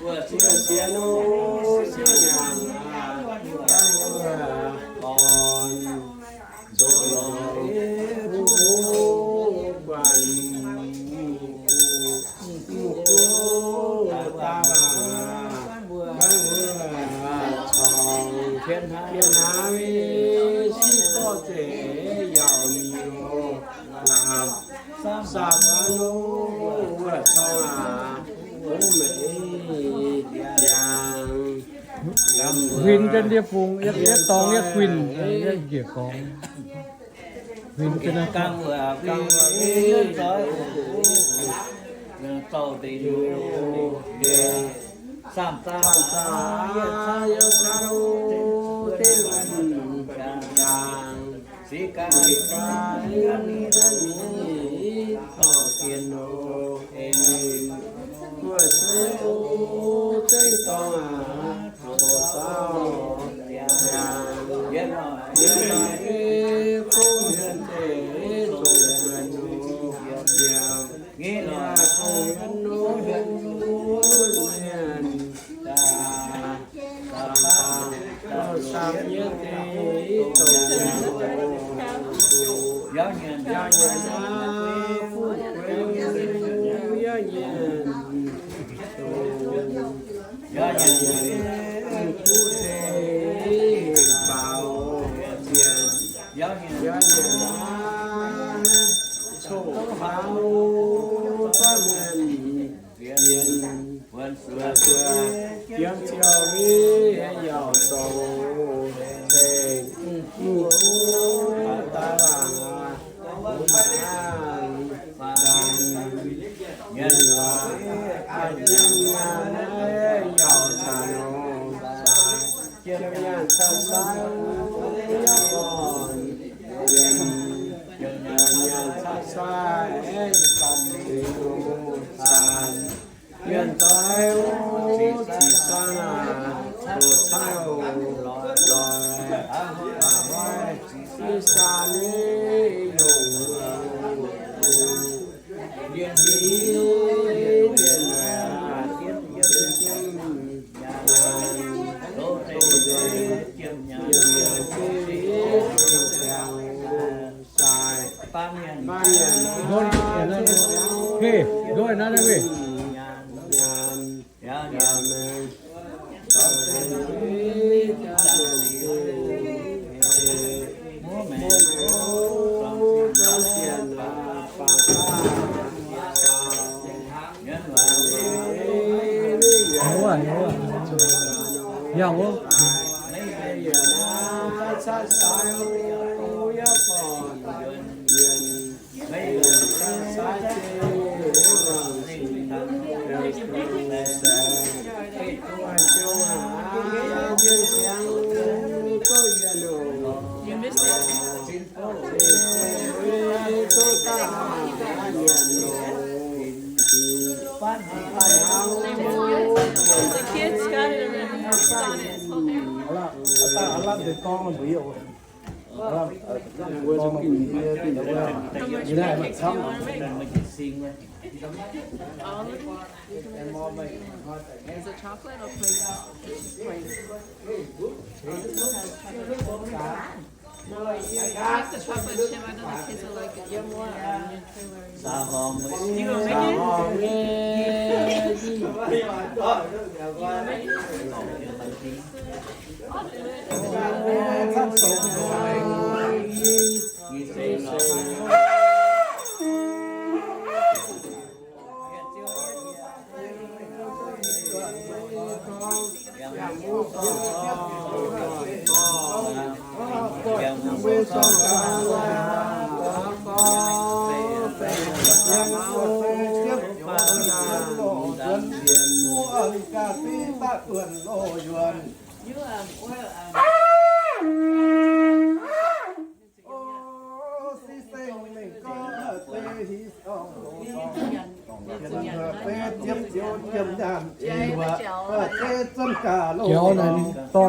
ziouc sienx o, sienx nyanc, gorn nzox longx, guanh mv gu, mv gu daaih, mv wuov corng, yiem naaiv siqv zorqv zeiz yaac miuc, laapc saapv wuov nor wuov corng aqv. Huin jienv ndiev bung, yietv dorngx yietv huin, yietv njiec gorngx. Huin jienv naaiv. Zengv dorngx aac, zoux saauv ziangx, yiem naaiv fungx hmien deic, zoux guenx nor ziangx, yiem naaiv fungx hmien nor, hmien nor, hmien nor, Yauh nyanc naaiv fuqv gueix, yauh nyanc duqv deix baaux zienx, yauh nyanc naaiv coqv faaux buangv nyanc. Yiem ziouc mingh yaac zoux ceng mv duqv daaih laangc aqv. Mbuo mangc ndanc mienh waac a'jang nyaanh naaiv yaac caux nor, ziepc nyaanh caux sai, yaac gorn yiem, ziepc nyaanh caux sai, aengx daaih tengx nor caan. Mienh doic, ziqc saang aac, doqc cai oc, lorz a'hnoi, ih zanc nyei yongh, mienh hiuv, mienh nyanc, mienh jiem nyanc, doqc nzengc, mienh nyanc, mienh nyanc, mienh nyanc, sai. Hey, go another way. Hiuv aqv, hiuv aqv. Yaac wuov. You missed it. The kids got it already. It's on it. It's okay. Is it chocolate or plain? It's just plain. Take the chocolate chip. I know the kids will like it. You gonna make it? You gonna make it? Jauv naaiv dorn